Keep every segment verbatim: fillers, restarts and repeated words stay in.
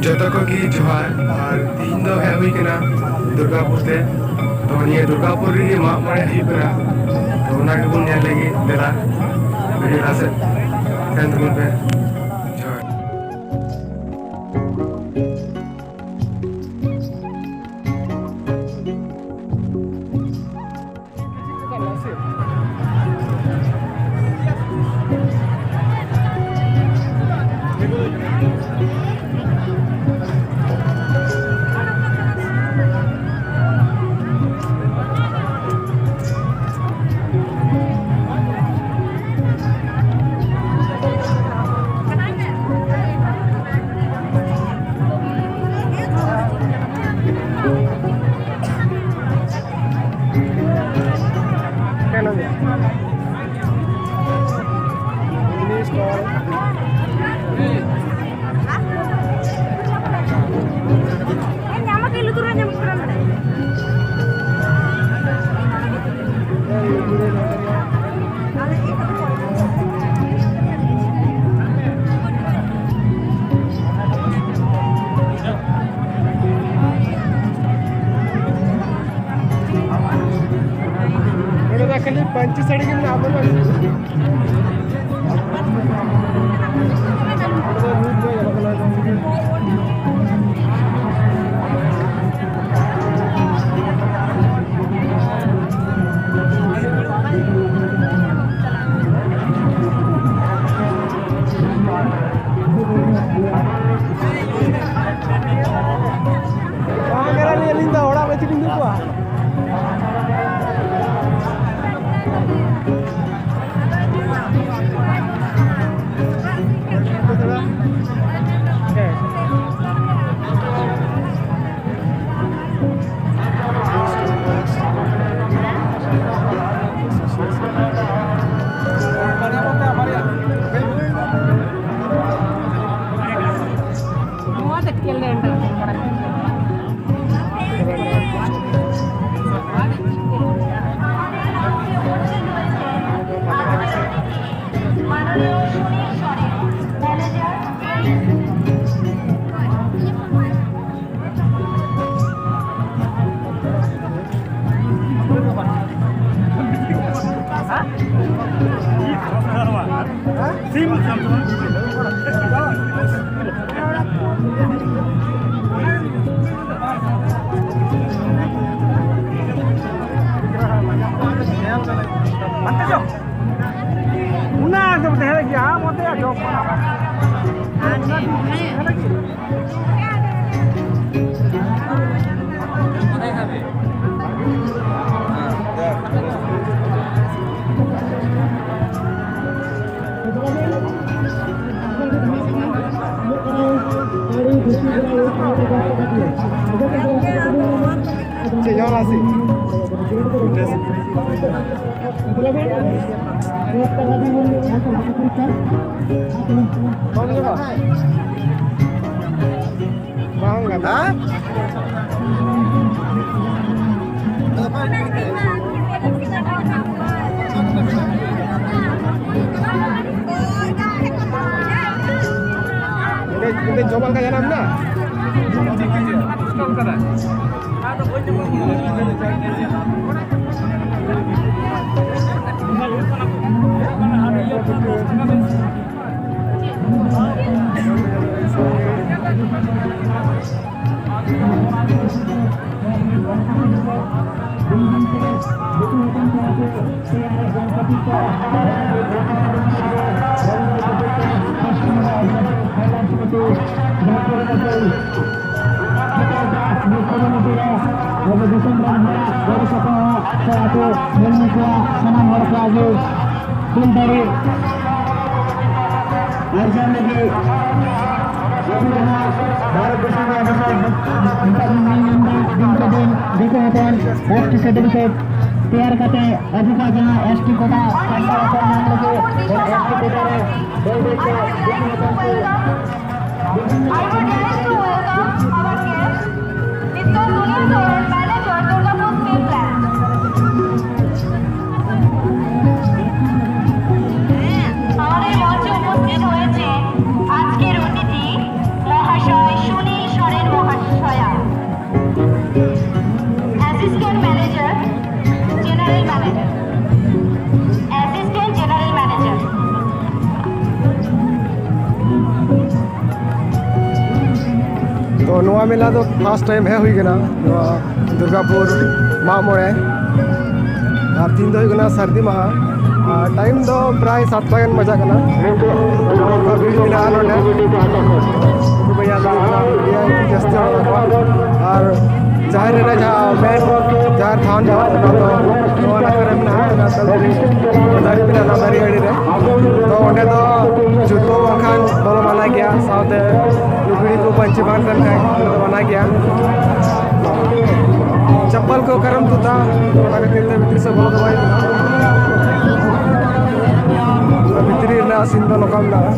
ᱡᱚᱛᱚ ᱠᱚᱜᱮ ᱡᱚᱦᱟᱨ᱾ ᱟᱨ ᱛᱤᱦᱤᱧ ᱫᱚ ᱦᱮᱡ ᱦᱩᱭ ᱠᱟᱱᱟ ᱫᱩᱨᱜᱟᱯᱩᱨ ᱛᱮ᱾ ᱛᱚ, ᱱᱤᱭᱟᱹ ᱫᱩᱨᱜᱟᱯᱩᱨ ᱨᱮᱜᱮ ᱢᱟᱜ ᱢᱚᱬᱮ ᱦᱩᱭᱩᱜ ᱠᱟᱱᱟ᱾ ᱛᱚ, ᱚᱱᱟ ᱜᱮᱵᱚᱱ ᱧᱮᱞ ᱞᱟᱹᱜᱤᱫ᱾ ᱫᱮᱞᱟ, ᱵᱷᱤᱰᱤᱭᱳ ᱞᱟᱦᱟ ᱥᱮᱫ ᱛᱟᱦᱮᱱ ᱛᱟᱵᱚᱱ ᱯᱮ᱾ ᱡᱚᱦᱟᱨ᱾ ᱱᱚᱰᱮ ᱫᱚ ᱠᱷᱟᱹᱞᱤ ᱯᱟᱹᱧᱪᱤ ᱥᱟᱹᱲᱤ ᱜᱮ ᱢᱮᱱᱟᱜᱼᱟ, ᱵᱟᱹᱱᱩᱜᱼᱟ᱾ ᱵᱟᱝ ᱠᱟᱱᱟᱞᱤᱧ ᱟᱹᱞᱤᱧ ᱫᱚ, ᱚᱲᱟᱜ ᱨᱮ ᱪᱮᱫ ᱞᱤᱧ ᱫᱩᱲᱩᱵ ᱠᱚᱜᱼᱟ? ᱵᱟᱝ ᱜᱟᱱᱚᱜᱼᱟ᱾ ᱦᱮᱸ? ᱚᱸᱰᱮ, ᱚᱸᱰᱮ ᱡᱚᱢᱟᱜ ᱞᱮᱠᱟ ᱡᱟᱦᱟᱱᱟᱜ ᱢᱮᱱᱟᱜᱼᱟ? ᱟᱵᱚ ᱫᱤᱥᱚᱢ ᱨᱮᱱ ᱦᱚᱲᱟᱜ ᱜᱚᱲᱚ ᱥᱚᱯᱚᱦᱚᱫ ᱥᱮ ᱟᱹᱛᱩ ᱦᱚᱲᱢᱚ ᱠᱚᱣᱟᱜ ᱥᱟᱱᱟᱢ ᱦᱚᱲ ᱠᱚᱣᱟᱜ ᱜᱮ ᱦᱩᱞ ᱫᱟᱲᱮ ᱟᱨᱡᱟᱣ ᱞᱟᱹᱜᱤᱫ ᱟᱵᱚ ᱡᱟᱦᱟᱸ ᱵᱷᱟᱨᱚᱛ ᱫᱤᱥᱚᱢ ᱨᱮ ᱟᱵᱚ ᱱᱤᱛᱚᱜ ᱵᱚᱱ ᱧᱮᱞ ᱧᱟᱢ ᱮᱫᱟ, ᱫᱤᱱ ᱠᱮ ᱫᱤᱱ ᱫᱤᱠᱩ ᱦᱚᱯᱚᱱ ᱮᱥ ᱴᱤ ᱥᱟᱨᱴᱤᱯᱷᱤᱠᱮᱴ ᱛᱮᱭᱟᱨ ᱠᱟᱛᱮ ᱟᱵᱚ ᱠᱚᱣᱟᱜ ᱡᱟᱦᱟᱸ ᱮᱥ ᱴᱤ ᱠᱳᱴᱟ ᱥᱟᱱᱛᱟᱲ ᱦᱚᱯᱚᱱ ᱧᱟᱢ ᱞᱟᱹᱜᱤᱫ ᱮᱥ ᱴᱤ ᱠᱳᱴᱟ ᱨᱮ ᱵᱟᱹᱭ ᱵᱟᱹᱭ ᱛᱮ ᱫᱤᱠᱩ ᱦᱚᱯᱚᱱ ᱠᱚ I would like to welcome our guest, Mister Sunil Soren, Manager, Durgapur Steel Plant. আমাদের মঞ্চে উপস্থিত হয়েছে আজকের অতিথি মহাশয় সুনীল সরেন মহাশয়া, assistant manager, general manager, assistant general manager. ᱛᱚ ᱱᱚᱣᱟ ᱢᱮᱞᱟ ᱫᱚ ᱯᱷᱟᱥᱴ ᱴᱟᱭᱤᱢ ᱦᱮᱡ ᱦᱩᱭ ᱠᱟᱱᱟ, ᱱᱚᱣᱟ ᱫᱩᱨᱜᱟᱯᱩᱨ ᱢᱟᱜ ᱢᱚᱬᱮ᱾ ᱟᱨ ᱛᱤᱦᱤᱧ ᱫᱚ ᱦᱩᱭᱩᱜ ᱠᱟᱱᱟ ᱥᱟᱹᱨᱫᱤ ᱢᱟᱦᱟ᱾ ᱟᱨ ᱴᱟᱭᱤᱢ ᱫᱚ ᱯᱨᱟᱭ ᱥᱟᱛᱴᱟ ᱜᱟᱱ ᱵᱟᱡᱟᱜ ᱠᱟᱱᱟ᱾ ᱱᱚᱝᱠᱟ ᱵᱷᱤᱲ ᱢᱮᱱᱟᱜᱼᱟ ᱱᱚᱰᱮ᱾ ᱩᱱᱠᱩ ᱵᱚᱭᱦᱟ ᱠᱚ ᱢᱮᱱᱟᱜᱼᱟ, ᱩᱱᱠᱩ ᱜᱮ ᱡᱟᱹᱥᱛᱤ ᱦᱚᱲ ᱢᱮᱱᱟᱜ ᱠᱚᱣᱟ᱾ ᱟᱨ ᱡᱟᱦᱮᱨ ᱨᱮᱱᱟᱜ ᱡᱟᱦᱟᱸ ᱢᱮᱱ ᱡᱟᱦᱮᱨ ᱛᱷᱟᱱ ᱫᱚ, ᱚᱱᱟ ᱫᱚ ᱱᱚᱣᱟ ᱱᱟᱠᱷᱟ ᱨᱮ ᱢᱮᱱᱟᱜᱼᱟ, ᱚᱱᱟ ᱫᱚ ᱫᱟᱨᱮ ᱢᱮᱱᱟᱜᱼᱟ, ᱚᱱᱟ ᱫᱟᱨᱮ ᱟᱲᱮ ᱨᱮ᱾ ᱛᱚ ᱚᱸᱰᱮ ᱫᱚ ᱡᱩᱛᱟᱹ ᱵᱟᱝᱠᱷᱟᱱ ᱵᱚᱞᱚ ᱢᱟᱱᱟ ᱜᱮᱭᱟ, ᱥᱟᱶᱛᱮ ᱞᱩᱜᱽᱲᱤ ᱠᱚ ᱯᱟᱹᱧᱪᱤ ᱵᱟᱝ ᱛᱟᱦᱮᱱ ᱠᱷᱟᱱ ᱚᱸᱰᱮ ᱫᱚ ᱢᱟᱱᱟ ᱜᱮᱭᱟ᱾ ᱪᱟᱯᱯᱟᱞ ᱠᱚ ᱚᱠᱟᱨᱮᱢ ᱛᱩᱫᱟ, ᱚᱱᱟ ᱠᱷᱟᱹᱛᱤᱨ ᱛᱮ ᱵᱷᱤᱛᱨᱤ ᱥᱮᱫ ᱵᱚᱞᱚ ᱫᱚ ᱵᱟᱭ ᱜᱟᱱᱚᱜᱼᱟ᱾ ᱵᱷᱤᱛᱨᱤ ᱨᱮᱱᱟᱜ ᱥᱤᱱ ᱫᱚ ᱱᱚᱝᱠᱟ ᱢᱮᱱᱟᱜᱼᱟ᱾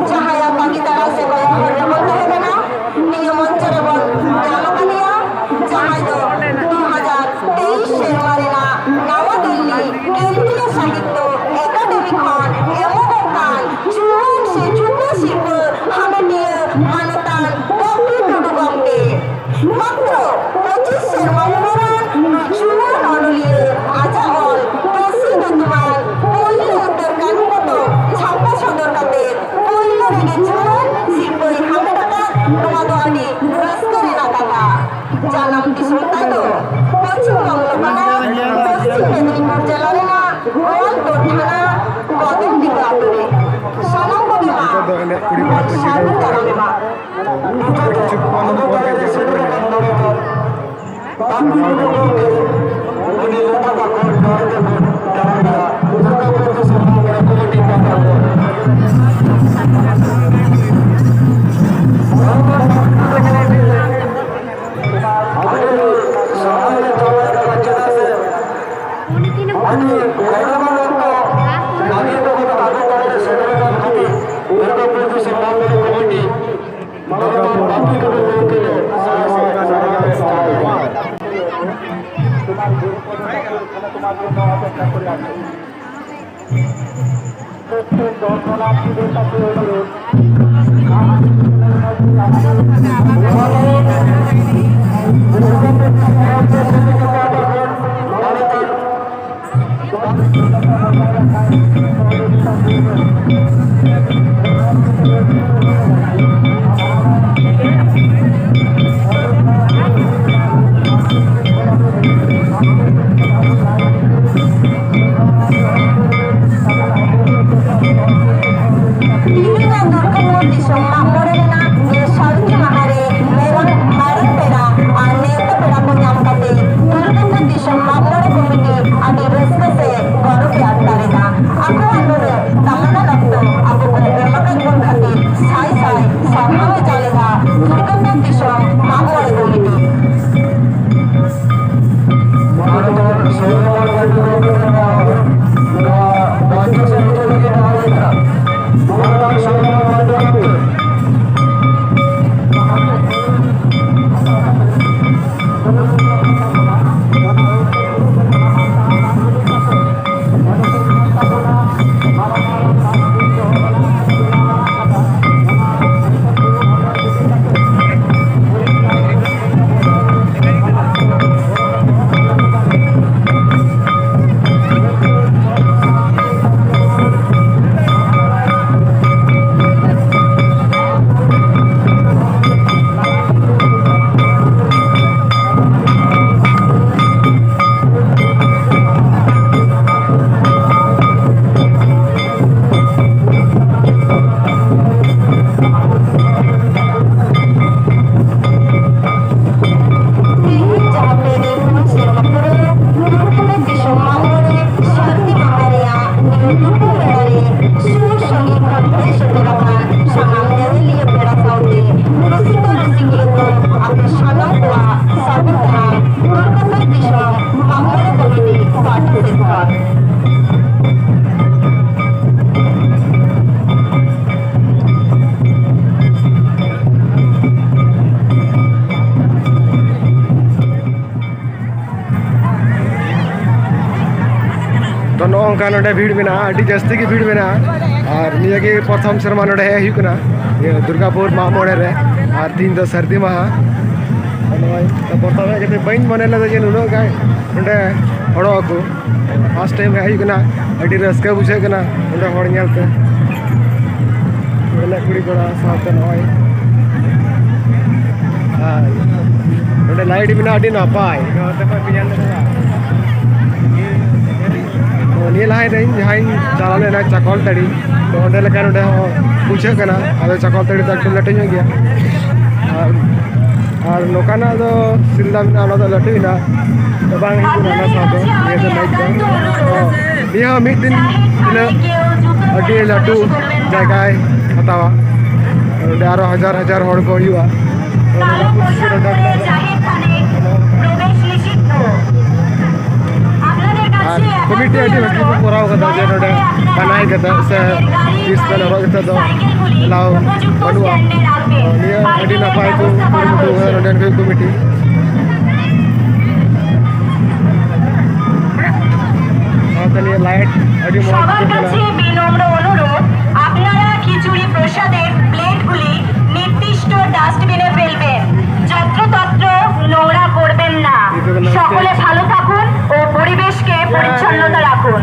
ᱡᱟᱦᱟᱸᱭᱟᱜ ᱛᱟᱺᱜᱤ ᱛᱟᱲᱟᱜ ᱥᱮ ᱠᱚᱭᱚᱜ ᱦᱚᱨ ᱨᱮᱵᱚᱱ ᱛᱟᱦᱮᱸ ᱠᱟᱱᱟ, ᱱᱤᱭᱟᱹ ᱢᱚᱧᱪᱚ ᱨᱮᱵᱚᱱ ᱧᱟᱢ ᱟᱠᱟᱫᱮᱭᱟ, ᱡᱟᱦᱟᱸᱭ ᱫᱚ ᱫᱩ ᱦᱟᱡᱟᱨ ᱛᱮᱭᱤᱥ ᱥᱮᱨᱢᱟ ᱨᱮᱱᱟᱜ ᱱᱟᱣᱟ ᱫᱤᱞᱞᱤ ᱠᱮᱱᱫᱨᱤᱭᱚ ᱥᱟᱦᱤᱛᱛᱚ ᱮᱠᱟᱰᱮᱢᱤ ᱠᱷᱚᱱ ᱮᱢᱚᱜᱚᱜ ᱠᱟᱱ ᱡᱩᱣᱟᱹᱱ ᱥᱮ ᱡᱩᱣᱟᱹ ᱥᱤᱨᱯᱟᱹ ᱦᱟᱢᱮᱴᱤᱭᱟᱹ ᱢᱟᱱᱚᱛᱟᱱ ᱰᱚᱠᱴᱚᱨ ᱴᱩᱰᱩ ᱜᱚᱢᱠᱮ᱾ ᱢᱟᱛᱨᱚ ᱯᱚᱸᱪᱤᱥ ᱥᱮᱨᱢᱟ ᱩᱢᱮᱨᱟᱱ ᱱᱩᱭ ᱡᱩᱣᱟᱹᱱ ᱱᱚᱣᱟ ᱫᱚ ᱟᱹᱰᱤ ᱨᱟᱹᱥᱠᱟᱹ ᱨᱮᱱᱟᱜ ᱠᱟᱛᱷᱟ᱾ ᱡᱟᱱᱟᱢ ᱫᱤᱥᱚᱢ ᱛᱟᱭ ᱫᱚ ᱯᱚᱪᱷᱤᱢ ᱵᱟᱝᱞᱟ ᱯᱚᱱᱚᱛ, ᱯᱚᱪᱷᱤᱢ ᱢᱮᱫᱤᱱᱤᱯᱩᱨ ᱡᱮᱞᱟ ᱨᱮᱱᱟᱜ ᱜᱳᱣᱟᱞᱛᱳᱲ ᱛᱷᱟᱱᱟ, ᱜᱚᱫᱚᱢᱰᱤᱦᱟ ᱟᱹᱛᱩ ᱨᱮ᱾ ᱥᱟᱱᱟᱢ ᱠᱚᱜᱮ ᱢᱟ ᱥᱟᱹᱜᱩᱱ ᱫᱟᱨᱟᱢ ᱮᱢᱟ᱾ ᱠᱤᱪᱷᱩ ᱠᱷᱚᱱ ᱯᱚᱨᱮ ᱜᱮ ᱛᱮᱦᱮᱧᱟᱜ ᱫᱩᱨᱜᱟᱹᱯᱩᱨ ᱫᱤᱥᱚᱢ ᱢᱟᱜ ᱢᱚᱬᱮ ᱨᱮᱱᱟᱜ ᱥᱟᱹᱨᱫᱤ ᱢᱟᱦᱟ ᱨᱮ ᱢᱮᱨᱚᱢ, ᱢᱟᱨᱟᱝ ᱯᱮᱲᱟ ᱟᱨ ᱱᱮᱣᱛᱟ ᱯᱮᱲᱟ ᱠᱚ ᱧᱟᱢ ᱠᱟᱛᱮ ᱫᱩᱨᱜᱟᱹᱯᱩᱨ ᱫᱤᱥᱚᱢ ᱢᱟᱜ ᱢᱚᱬᱮ ᱠᱚᱢᱤᱴᱤ ᱟᱹᱰᱤ ᱨᱟᱹᱥᱠᱟᱹ ᱥᱮ ᱜᱚᱨᱚᱵᱽ ᱮ ᱟᱴᱠᱟᱨ ᱮᱫᱟ᱾ ᱟᱠᱚᱣᱟᱜ ᱱᱩᱱᱟᱹᱜ ᱫᱟᱢᱟᱱᱟᱱ ᱚᱠᱛᱚ ᱟᱵᱚ ᱠᱚ ᱮᱢ ᱟᱠᱟᱫ ᱵᱚᱱ ᱠᱷᱟᱹᱛᱤᱨ ᱥᱟᱭ ᱥᱟᱭ ᱥᱟᱨᱦᱟᱣ ᱮ ᱪᱟᱞ ᱮᱫᱟ ᱫᱩᱨᱜᱟᱹᱯᱩᱨ ᱫᱤᱥᱚᱢ ᱢᱟᱜ ᱢᱚᱬᱮ ᱠᱚᱢᱤᱴᱤ᱾ ᱚᱱᱠᱟ ᱱᱚᱰᱮ ᱵᱷᱤᱲ ᱢᱮᱱᱟᱜᱼᱟ, ᱟᱹᱰᱤ ᱡᱟᱹᱥᱛᱤ ᱜᱮ ᱵᱷᱤᱲ ᱢᱮᱱᱟᱜᱼᱟ᱾ ᱟᱨ ᱱᱤᱭᱟᱹ ᱜᱮ ᱯᱨᱚᱛᱷᱚᱢ ᱥᱮᱨᱢᱟ ᱱᱚᱰᱮ ᱦᱮᱡ ᱦᱩᱭᱩᱜ ᱠᱟᱱᱟ, ᱱᱤᱭᱟᱹ ᱫᱩᱨᱜᱟᱯᱩᱨ ᱢᱟᱜ ᱢᱚᱬᱮ ᱨᱮ᱾ ᱟᱨ ᱛᱤᱦᱤᱧ ᱫᱚ ᱥᱟᱹᱨᱫᱤ ᱢᱟᱦᱟ᱾ ᱱᱚᱜᱼᱚᱭ ᱛᱚ, ᱯᱨᱚᱛᱷᱚᱢ ᱦᱮᱡ ᱠᱟᱛᱮ ᱵᱟᱹᱧ ᱢᱚᱱᱮ ᱞᱮᱫᱟ ᱡᱮ ᱱᱩᱱᱟᱹᱜ ᱜᱟᱱ ᱱᱚᱰᱮ ᱦᱚᱲᱚᱜ ᱟᱠᱚ᱾ ᱯᱷᱟᱥᱴ ᱴᱟᱭᱤᱢ ᱦᱮᱡ ᱦᱩᱭᱩᱜ ᱠᱟᱱᱟ, ᱟᱹᱰᱤ ᱨᱟᱹᱥᱠᱟᱹ ᱵᱩᱡᱷᱟᱹᱜ ᱠᱟᱱᱟ ᱱᱚᱰᱮ ᱦᱚᱲ ᱧᱮᱞ ᱛᱮ᱾ ᱱᱚᱰᱮᱱᱟᱜ ᱠᱩᱲᱤ ᱠᱚᱲᱟ ᱥᱟᱶᱛᱮ ᱱᱚᱜᱼᱚᱭ, ᱟᱨ ᱱᱚᱰᱮ ᱞᱟᱭᱤᱴ ᱢᱮᱱᱟᱜᱼᱟ, ᱟᱹᱰᱤ ᱱᱟᱯᱟᱭ᱾ ᱛᱚ, ᱱᱤᱭᱟᱹ ᱞᱟᱦᱟ ᱨᱮ ᱤᱧ ᱡᱟᱦᱟᱸᱧ ᱪᱟᱞᱟᱣ ᱞᱮᱱᱟ ᱪᱟᱠᱚᱞᱛᱟᱹᱲᱤ, ᱛᱚ, ᱚᱸᱰᱮ ᱞᱮᱠᱟ ᱱᱚᱰᱮ ᱦᱚᱸ ᱵᱩᱡᱷᱟᱹᱜ ᱠᱟᱱᱟ᱾ ᱟᱫᱚ ᱪᱟᱠᱚᱞᱛᱟᱹᱲᱤ ᱫᱚ ᱮᱠᱴᱩ ᱞᱟᱹᱴᱩ ᱧᱚᱜ ᱜᱮᱭᱟ᱾ ᱟᱨ, ᱟᱨ ᱱᱚᱝᱠᱟᱱᱟᱜ ᱫᱚ ᱥᱤᱞᱫᱟ ᱢᱮᱱᱟᱜᱼᱟ, ᱚᱱᱟ ᱫᱚ ᱞᱟᱹᱴᱩᱭᱮᱱᱟ, ᱛᱚ ᱵᱟᱝ ᱦᱤᱡᱩᱜ ᱠᱟᱱᱟ ᱚᱱᱟ ᱥᱟᱶ ᱫᱚ᱾ ᱱᱤᱭᱟᱹ ᱫᱚ ᱞᱟᱹᱭ ᱫᱚ, ᱛᱚ, ᱱᱤᱭᱟᱹ ᱦᱚᱸ ᱢᱤᱫ ᱫᱤᱱ ᱦᱤᱞᱳᱜ ᱟᱹᱰᱤ ᱞᱟᱹᱴᱩ ᱡᱟᱭᱜᱟᱭ ᱦᱟᱛᱟᱣᱟ᱾ ᱱᱚᱰᱮ ᱟᱨᱚ ᱦᱟᱡᱟᱨ ᱦᱟᱡᱟᱨ ᱦᱚᱲ ᱠᱚ ᱦᱩᱭᱩᱜᱼᱟ᱾ ᱛᱚ, ᱱᱚᱰᱮ ᱠᱚ ᱥᱮᱴᱮᱨ ᱫᱟᱲᱮᱭᱟᱜᱼᱟ᱾ ᱟᱨ ᱠᱚᱢᱤᱴᱤ ᱟᱹᱰᱤ ᱵᱷᱟᱹᱜᱤ ᱠᱚ ᱠᱚᱨᱟᱣ ᱠᱟᱫᱟ, ᱡᱮ ᱱᱚᱰᱮ ᱵᱟᱱᱟᱭ ᱠᱟᱛᱮ ᱥᱮ ᱡᱤᱱᱥ ᱯᱮᱱᱴ ᱦᱚᱨᱚᱜ ᱠᱟᱛᱮ ᱫᱚ ᱮᱞᱟᱣ ᱵᱟᱹᱱᱩᱜᱼᱟ᱾ ᱛᱚ, ᱱᱤᱭᱟᱹ ᱟᱹᱰᱤ ᱱᱟᱯᱟᱭ ᱠᱚ ᱠᱩᱨᱩᱢᱩᱴᱩ ᱠᱟᱫᱟ ᱱᱚᱰᱮᱱ ᱠᱚ ᱠᱚᱢᱤᱴᱤ᱾ ᱥᱟᱶᱛᱮ ᱱᱤᱭᱟᱹ ᱞᱟᱭᱤᱴ ᱟᱹᱰᱤ ᱢᱚᱡᱽ ᱥᱚবার ᱵᱩᱡᱷᱟᱹᱜ ᱠᱟᱱᱟ᱾ কাছে বিনম্র অনুরোধ, আপনারা খিচুড়ি প্রসাদের প্লেটগুলি নির্দিষ্ট ডাস্টবিনে ফেলবেন। যত্রতত্র নোংরা করবেন না। সকলে ভালো থাকুন ও পরিবেশকে পরিচ্ছন্নতা রাখুন।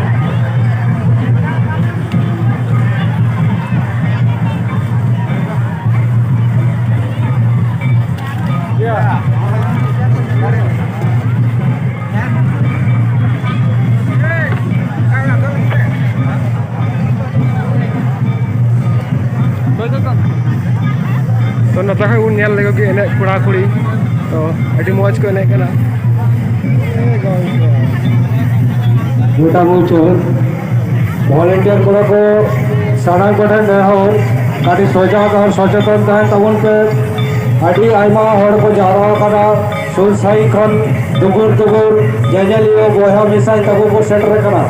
ᱛᱚ, ᱱᱚᱛᱮ ᱠᱷᱚᱡ ᱵᱚᱱ ᱧᱮᱞ ᱞᱮᱠᱚ ᱜᱮ ᱮᱱᱮᱡ ᱠᱚᱲᱟ ᱠᱩᱲᱤ᱾ ᱛᱚ, ᱟᱹᱰᱤ ᱢᱚᱡᱽ ᱠᱚ ᱮᱱᱮᱡ ᱠᱟᱱᱟ᱾ ᱜᱚᱴᱟ ᱢᱩᱪᱟᱹᱫ᱾ ᱵᱷᱚᱞᱮᱱᱴᱤᱭᱟᱨ ᱠᱚᱲᱟ ᱠᱚ, ᱥᱟᱱᱟᱢ ᱠᱚᱴᱷᱮᱱ ᱱᱮᱦᱚᱨ, ᱠᱟᱹᱴᱤᱡ ᱥᱚᱡᱟᱜ ᱟᱨ ᱥᱚᱪᱮᱛᱚᱱ ᱛᱟᱦᱮᱱ ᱛᱟᱵᱚᱱ ᱯᱮ᱾ ᱟᱹᱰᱤ ᱟᱭᱢᱟ ᱦᱚᱲ ᱠᱚ ᱡᱟᱣᱨᱟ ᱟᱠᱟᱱᱟ, ᱥᱩᱨ ᱥᱟᱺᱜᱤᱧ ᱠᱷᱚᱱ ᱰᱩᱵᱩᱨ ᱰᱩᱵᱩᱨ ᱧᱮᱧᱮᱞᱤᱭᱟᱹ ᱵᱚᱭᱦᱟ ᱢᱤᱥᱟᱭ ᱛᱟᱠᱚ ᱠᱚ ᱥᱮᱴᱮᱨ ᱟᱠᱟᱱᱟ᱾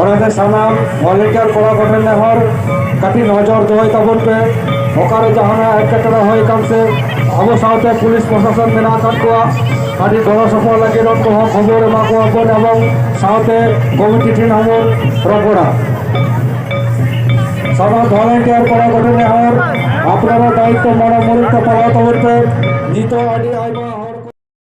ᱚᱱᱟᱛᱮ ᱥᱟᱱᱟᱢ ᱵᱷᱚᱞᱮᱱᱴᱤᱭᱟᱨ ᱠᱚᱲᱟ ᱠᱚᱴᱷᱮᱱ ᱱᱮᱦᱚᱨ, ᱠᱟᱹᱴᱤᱡ ᱱᱚᱡᱚᱨ ᱫᱚᱦᱚᱭ ᱛᱟᱵᱚᱱ ᱯᱮ᱾ ᱚᱠᱟᱨᱮ ᱡᱟᱦᱟᱱᱟᱜ ᱮᱴᱠᱮᱴᱚᱬᱮ ᱦᱩᱭ ᱟᱠᱟᱱ ᱥᱮ ᱟᱵᱚ ᱥᱟᱶᱛᱮ ᱯᱩᱞᱤᱥ ᱯᱨᱚᱥᱟᱥᱚᱱ ᱢᱮᱱᱟᱜ ᱟᱠᱟᱫ ᱠᱚᱣᱟ, ᱠᱟᱹᱴᱤᱡ ᱜᱚᱲᱚ ᱥᱚᱯᱚᱦᱚᱫ ᱞᱟᱹᱜᱤᱫ ᱩᱱᱠᱩ ᱦᱚᱸ ᱠᱷᱚᱵᱚᱨ ᱮᱢᱟ ᱠᱚᱣᱟ ᱵᱚᱱ ᱮᱵᱚᱝ ᱥᱟᱶᱛᱮ ᱠᱚᱢᱤᱴᱤ ᱴᱷᱮᱱ ᱦᱚᱸᱵᱚᱱ ᱨᱚᱯᱚᱲᱟ᱾ ᱥᱟᱱᱟᱢ ᱵᱷᱚᱞᱮᱱᱴᱤᱭᱟᱨ ᱠᱚᱲᱟ ᱠᱚᱴᱷᱮᱱ ᱱᱮᱦᱚᱨ, ᱟᱯᱱᱟᱨᱟᱜ ᱫᱟᱭᱤᱛᱛᱚ ᱢᱟᱲᱟᱝ ᱢᱩᱲᱩᱫ ᱛᱮ ᱯᱟᱞᱟᱣ ᱛᱟᱵᱚᱱ ᱯᱮ᱾ ᱱᱤᱛᱚᱜ ᱟᱹᱰᱤ ᱟᱭᱢᱟ